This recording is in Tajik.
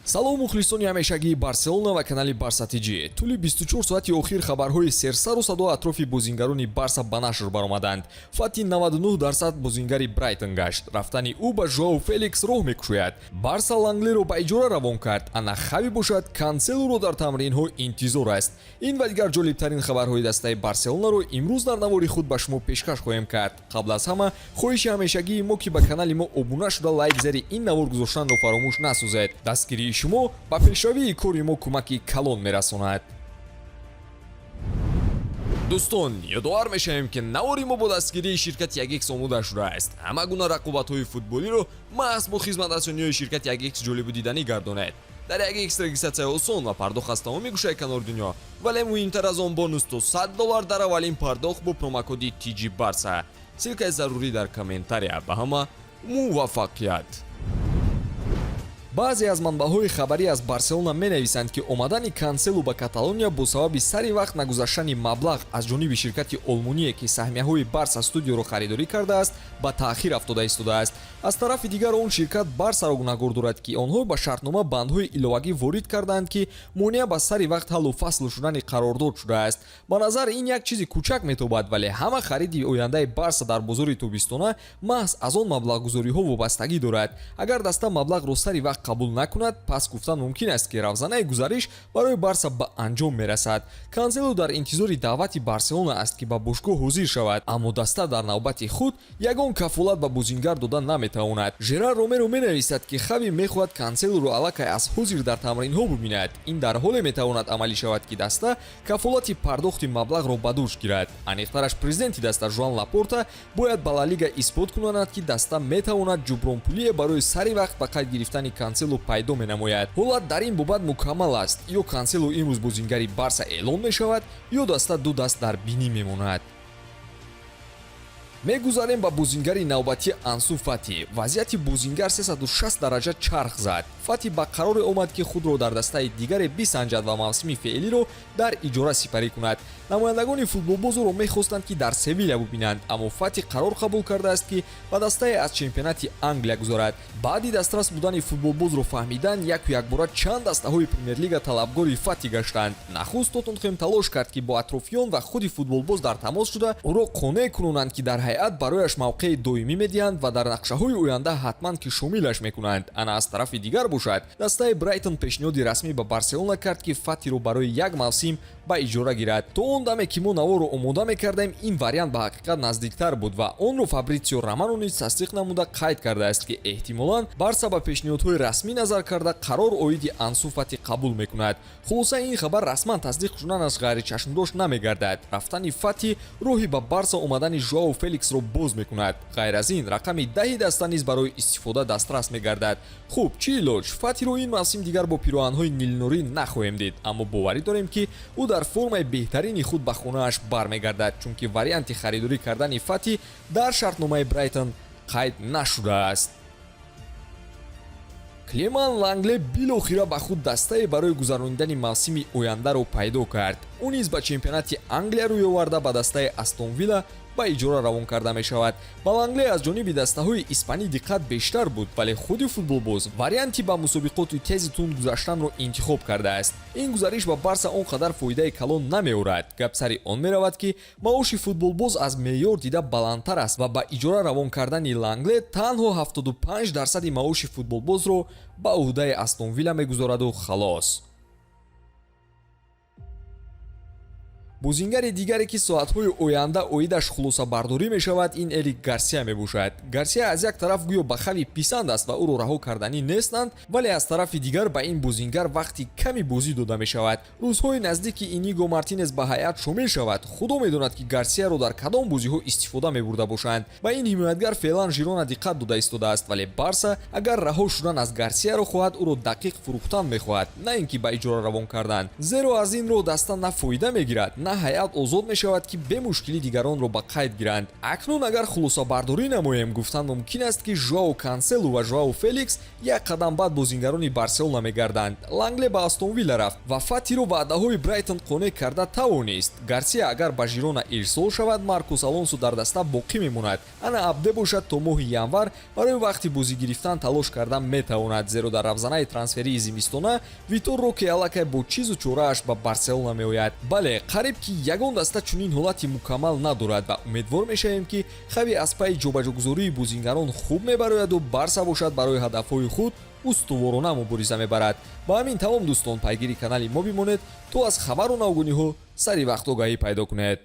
Салом, мухлисони ҳамешагии Барселона ва канали Барса ТЖ. Тӯли 24 соати охир хабарҳои серсару садо атрофи бозингарони Барса ба нашр баромаданд. Фати 99% бозингари Брайтон гашт. Рафтани ӯ ба Жоау Феликс роҳ мекушояд. Барса Ланглеро ба иҷора равон кард. Ана Хави бошад, Канселуро дар тамринҳо интизор аст. Ин ва дигар ҷолибтарин хабарҳои дастаи Барселонаро имрӯз дар навори худ ба шумо пешкаш хоҳем кард. Қабл аз ҳама, хоҳиши ҳамешагии мо, ки ба канали мо обуна шуда, лайк зери ин навор гузоштанро фаромӯш насозед. Дастгирии шумо ба пешравии кори мо кӯмаки калон мерасонад. Дӯстон, ёдовар мешавем, ки навори мо бо дастгирии ширкати Ягикс омода шудааст. Ҳама гуна рақобатҳои футболиро маҳз бо хизматрасониҳои ширкати Ягикс ҷолибу диданӣ гардонед. Дар Ягикс регистратсия осон ва пардохт аз тамоми гӯшаи канори дунё, вале муҳимтар аз он, бонус то 100 доллар дар аввалин пардохт бо промокоди TG Барса. Ссылкаи зарурӣ дар комментария. Ба ҳама муваффақият! Баъзе аз манбаъҳои хабарӣ аз Барселона менависанд, ки омадани Канселу ба Каталония бо сабаби сари вақт нагузаштани маблағ аз ҷониби ширкати олмоние, ки саҳмияҳои Барса Студиоро харидорӣ кардааст, ба таъхир афтода истодааст. Аз тарафи дигар, он ширкат Барсаро гунаҳгор дорад, ки онҳо ба шартнома бандҳои иловагӣ ворид карданд, ки монеа ба сари вақт ҳаллу фасл шудани қарордод шудааст. Ба назар ин як чизи кӯчак метобад, вале ҳама хариди ояндаи Барса дар бозори тобистона маҳз аз он маблағгузориҳо вобастагӣ дорад. Агар даста маблағро сари вақт қабул накунад, пас гуфтан мумкин аст, ки равзанаи гузариш барои Барса ба анҷом мерасад. Кансело дар интизори даъвати Барселона аст, ки ба бошгоҳ ҳозир шавад, аммо даста дар навбати худ ягон кафолат ба бозингар дода наметавонад. Жерар Ромеро менависад, ки Хави мехоҳад Канселоро аллакай аз ҳозир дар тамринҳо бубинад. Ин дар ҳоле метавонад амалӣ шавад, ки даста кафолати пардохти маблағро ба дӯш гирад. Аниқтараш, президенти даста Жуан Лапорта бояд ба Ла Лига исбот кунонад, ки даста метавонад ҷубронпулие барои сари вақт ба қайд гирифтани Кансело пайдо менамояд. Ҳолат дар ин бобат мукаммал аст: ё Кансело имрӯз бозингари Барса эълон мешавад, ё даста ду даст дар бинӣ мемонад. Мегузарем ба бозингари навбатӣ, Ансу Фати. Вазъияти бозингар 360 дараҷа чарх зад. Фати ба қароре омад, ки худро дар дастаи дигаре бисанҷад ва мавсими феълиро дар иҷора сипарӣ кунад. Намояндагони футболбоз ӯро мехостанд, ки дар Севиля бубинанд, аммо Фати қарор қабул кардааст, ки ба дастае аз чемпионати Англия гузарад. Баъди дастрас будани футболбозро фаҳмидан, яку якбора чанд дастаҳои Премер-лига талабгори Фати гаштанд. Нахуст Тоттенхем талош кард, ки бо атрофиён ва худи футболбоз дар тамос шуда, ӯро қонеъ кунонанд, ки дар ҳайат барояш мавқеи доимӣ медиҳанд ва дар нақшаҳои оянда ҳатман ки шомилаш мекунанд. Ана аз тарафи дигар бошад, дастаи Брайтон пешниҳоди расмӣ ба Барселона кард, ки Фатиро барои як мавсим ба иҷора гирад. То он даме, ки мо наворо омода мекардем, ин вариант ба ҳақиқат наздиктар буд ва онро Фабритсио Романо низ тасдиқ намуда, қайд кардааст, ки эҳтимолан Барса ба пешниҳодҳои расмӣ назар карда, қарор оиди Ансу Фати қабул мекунад. Хулоса, ин хабар расман тасдиқ шуданаш ғайричашмдошт намегардад. Рафтани Фати роҳи ба Барса омадани Жоао Феликсро боз мекунад. Ғайр аз ин, рақами 10-и даста низ барои истифода дастрас мегардад. Хуб, чӣ илоҷ? Фатиро ин мавсим дигар бо пироҳанҳои нилнурӣ нахоҳем дид, аммо боварӣ дорем, ки ӯ дар формаи беҳтарини худ ба хонааш бармегардад, чунки варианти харидорӣ кардани Фати дар шартномаи Брайтон қайд нашудааст. Клеман Лангле билохира ба худ дастае барои гузаронидани мавсими ояндаро пайдо кард. Ӯ низ ба чемпионати Англия рӯй оварда, ба дастаи Астон Вилла ба иҷора равон карда мешавад. Ба Лангле аз ҷониби дастаҳои испанӣ диққат бештар буд, вале худи футболбоз варианти ба мусобиқоти тези тунд гузаштанро интихоб кардааст. Ин гузариш ба Барса он қадар фоидаи калон намеорад. Гап сари он меравад, ки маоши футболбоз аз меъёр дида баландтар аст ва ба иҷора равон кардани Лангле танҳо 75 дарсади маоши футболбозро ба ӯҳдаи Астон Вилла мегузораду халос. Бозингари дигаре, ки соатҳои оянда оидаш хулосабардорӣ мешавад, ин Эрик Гарсия мебошад. Гарсия аз як тараф гӯё ба Хави писанд аст ва ӯро раҳо карданӣ нестанд, вале аз тарафи дигар ба ин бозингар вақти ками бозӣ дода мешавад. Рӯзҳои наздик, ки Иниго Мартинес ба ҳайат шомил шавад, худо медонад, ки Гарсияро дар кадом бозиҳо истифода мебурда бошанд. Ба ин ҳимоятгар феълан Жирона диққат дода истодааст, вале Барса агар раҳо шудан аз Гарсияро хоҳад, ӯро дақиқ фурӯхтан мехоҳад, на ин ки ба иҷора равон кардан, зеро аз ин роҳ даста на фоида мегирад, на На ҳайат озод мешавад, ки бемушкилӣ дигаронро ба қайд гиранд. Акнун агар хулосабардорӣ намоем, гуфтан мумкин аст, ки Жоао Канселу ва Жоао Феликс як қадам баъд бозингарони Барселона мегарданд. Лангле ба Астон Вилла рафт ва Фатиро ваъдаҳои Брайтон қонеъ карда тавонист. Гарсия агар ба Жирона ирсол шавад, Маркус Алонсо дар даста боқӣ мемонад. Ана Абде бошад, то моҳи январ барои вақти бозӣ гирифтан талош карда метавонад, зеро дар равзанаи трансферии зимистона Витор Роке аллакай бо чизу чорааш ба Барселона меояд. Бале, қариб ки ягон даста чунин ҳолати мукаммал надорад ва умедвор мешавем, ки Хави аз пайи ҷобаҷогузории бозингарон хуб мебарояду Барса бошад, барои ҳадафҳои худ устуворона мубориза мебарад. Ба ҳамин тамом, дӯстон. Пайгири канали мо бимонед, то аз хабару навгуниҳо сари вақт огаҳӣ пайдо кунед.